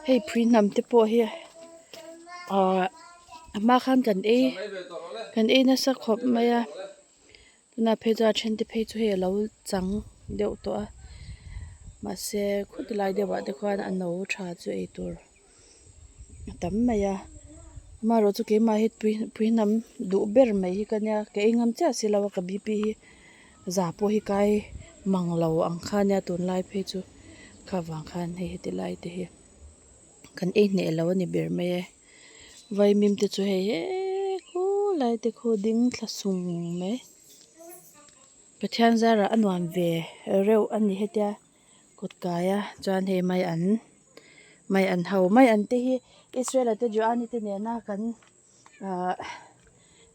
Hei phui hnam te pawh hi ahh a hma khan kan ei kan ei nasa khawp mai a tunah phei chuan a then te phei chu hei alo chang deuh tawh a mahse khuti lai deuh ah te khuan a no tha chu ei tur a tam mai a amaherawh chu keimah hi pui pui hnam duh ber mai hi ka nia ka ei ngam chiah si lo a ka b p hi za pawh hi kai mang lo ang kha nia tunlai phei chu kha vang khan hei heti lai te hi kan ei hneh lo a ni ber mai e vaimim te chu hei heee khulai te khu ding thla sung mai Pathian zarah a nuam ve reuh a ni hetia kawt kai a chuan hei mai an mai an ho mai an te hi Israel a te Joani te nena kan ahh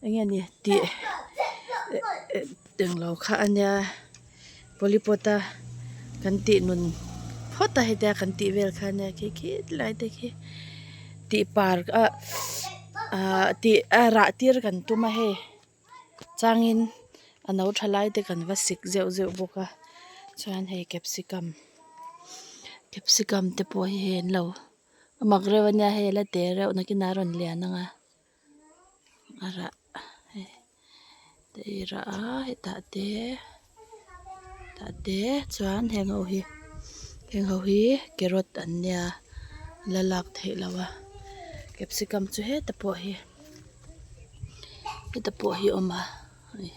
eng nge ni tih englo kha a nia polypot a kan tih nun phawt a hetia kan tih vel kha ania khi khi lai te khi tih par ah ahh tih a rah tir kan tum a hei changin a no tha lai te kan va sik zeuh zeuh bawk a chuan hei capsicum capsicum te pawh hi hei an lo. A mak reuh ania hei a la te reuh nakinah a rawn lian ang a a rah hei te rah a hetah te tah te chuan heng ho hi heng ho hi carrot an nia la lak theih loh a capsicum chu heta pawh hi heta pawh hi a awm a hei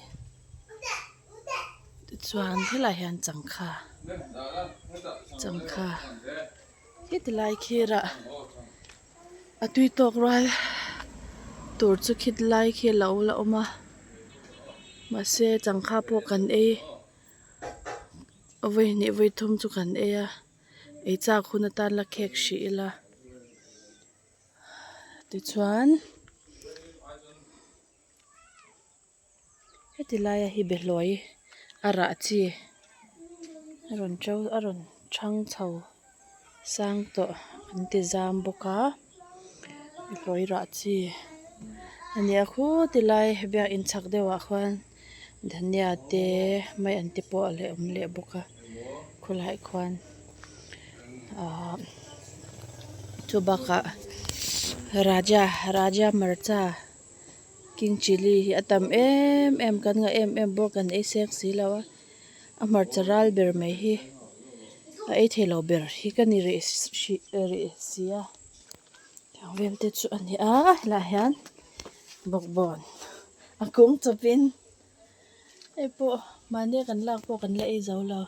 tichuan helaiah hian changkha changkha. Heti lai khirah a tui tawk rual tur chu khit lai khi a lo la awm a mahse changkha pawh kan ei a vawi hnih vawi thum chu kan ei a ei chak hun atan la khek hrih ila tichuan. Heti laia hi behlawi a rah chi a rawn to a rawn thang chho sang tawh an ti zam bawk a behlawi rah chi a ni a khuti lai biakin chhak deuhah khuan dhania te mai an te pawh a la awm leh bawk a khawlaiah khuan ahh chu bakah raja raja hmarcha. King chilli hi a tam em em kan ngah em em bawk kan ei seng si lo a a hmarcha ral ber mai hi a ei thei lo ber hi ka ni rih hrih rih si a tiang vel te chu a ni a helaiah hian bawkbawn a kung chawpin hei pawh mahni a kan lak pawh kan la ei zo lo.